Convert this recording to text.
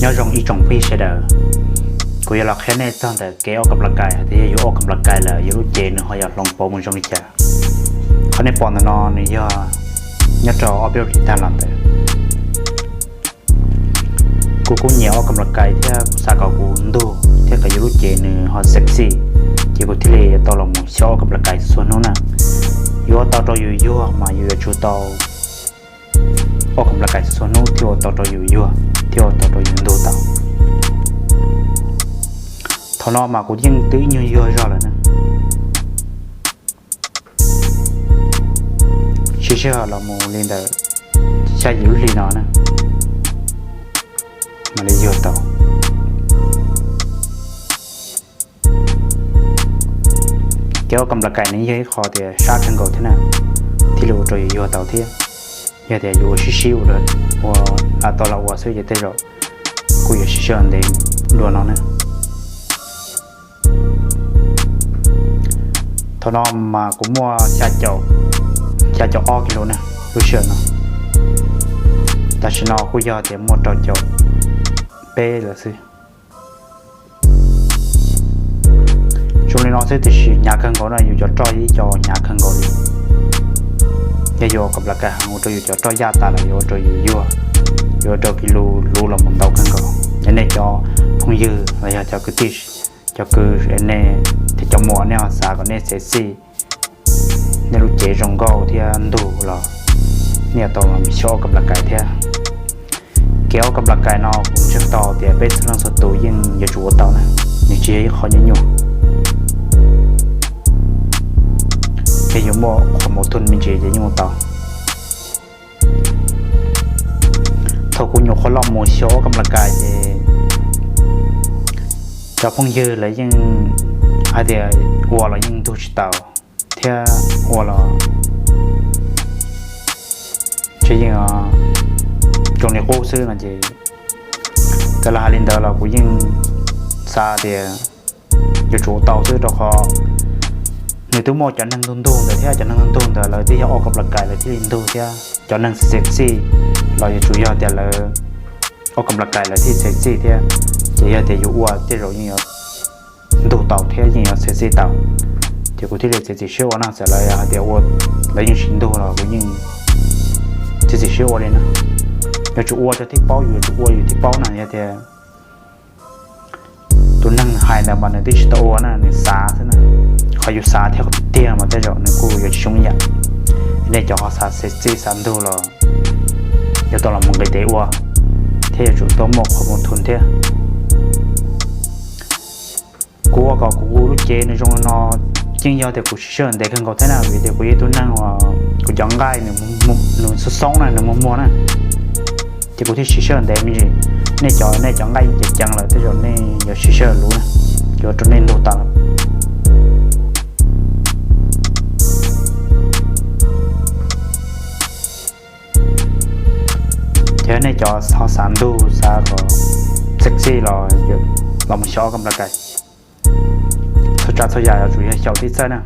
Nyob zoo ib tsoom phooj ywg sawv daws, kuv yuav los qhia nej txog ntawm kev ua kas plas kais hais tias yog yus ua kas plas kais lawm yus lub cev nws ho yuav hloov pauv mus zoo li cas. Qhov nej pom ntawm no nws yog nyob rau ob peb lub hlis tag los ntawd. Kuv kuj nyiam ua kas plas kais thiab kuv xav kom kuv ntug thiab kom yus lub cev nws ho sexy, ces kuv thiaj li yuav tau los mus xyuas ua kas plas kais txhua hnub na. Yuav ua tau rau yus yuag mas yus yuav tsum tau ua kas plas kais txhua hnub thiaj ua tau rau yus yuag thiab ua tau rau yus ntug tau. Thaum no mas kuv yeej twb ib nyuag yuag zog lawm na. Siv sij hawm los mus li ntawm xya yim lub hli no na, mam li yuag tau. Kev ua kas plas kais nws yog ib qho tias sab kawg nkaus thiab na, thiaj li ua rau yus yuag tau thiab. Yog tias yus ua sib sib ua, ua tau los ua xwb ces tej zaum kuj yuav siv sij hawm ntev dua no na. Thaum no mas kuv muaj xya caum ob kis lus na, lub sij hawm no. Tam sim no kuj yog tias muaj rau caum peb lawm xwb. Zoo li no xwb tiam sis hnyav kawg nkaus no, yus cov roj ib co hnyav kawg nkaus li. Yog yus ua kas plas kais heev ua rau yus cov roj yaj tas los yuav ua rau yus yuag, yuav ua rau kis lus luv los mus ntau kawg nkaus. Yog nej cov phooj ywg los yog cov kwv tij, cov kwv, nej thiab cov muam nej ho xav kom nej sexy, nej lub cev zoo nkauj thiab ntug los nej yuav tau los xyuas ua kas plas kais thiab. Kev ua kas plas kais no kuv ntseeg tau tias peb txhua leej txhua tus yeej yuav tsum ua tau na, nws tsis yog ib qho nyuaj nyuaj. Yog yus muaj qhuas mus thun me ntsis ces yeej ua tau. Thaum kuv nyuam qhuav los mus xyuas ua kas plas kais ces cov phooj ywg lawv yeej hais tias ua los yeej ntug tsis tau thiab ua los tseem yeej zoo li qub xwb no ces, txawm los hais li ntawd los kuv yeej xav tias yuav tsum ua tau xwb rau qhov nws twb muaj cov neeg ntug ntug ntawd thiab, cov neeg ntug ntug ntawd lawv twb yog ua kas plas kais lawv thiaj li ntug thiab, cov neeg sexy los yuav tsum yog tias lawv ua kas plas kais lawv thiaj sexy thiab. Ces yog tias yus ua tej zaum yeej yuav ntug tau thiab yeej yuav sexy tau. Ces kuv thiaj li txiav txim siab ua na, txawm lawv hais tias ua, lawv yeej tsis ntug los kuv yeej txiav txim siab ua li na. Yuav tsum ua rau thiaj paub, yus yuav tsum ua yus thiaj paub na. Yog tias tus neeg hais ntawd mas nws twb tsis tau ua na, nws xav xwb na. Qhov yus xav thiab qhov tiag tiag mas tej zaum nws kuj yuav tsis zoo ib yam. Nej cov ho xav sexy xav ntug los yuav tau los mus nqis tes ua thiab yuav tsum tau muaj qhuas mus thun thiab. Kuv ua kom kuv lub cev nws zoo li no yeej yog tias kuv siv sij hawm ntev kawg nkaus thiab na, vim tias kuv yog ib tug neeg uas kuv cov nqaij nws xoob xoob na, nws muag muag na, ces kuv thiaj siv sij hawm ntev me ntsis. Nej cov, nej cov nqaij ceev ceev lawm tej zaum nej yuav siv sij hawm luv na, yuav rau nej ntug tas lawm. Ces nej cov ho xav ntug xav kom sexy los, los mus xyuas kas plas kais. Txhua tsav txhua yam yuav tsum yog xyaum tib txawj na.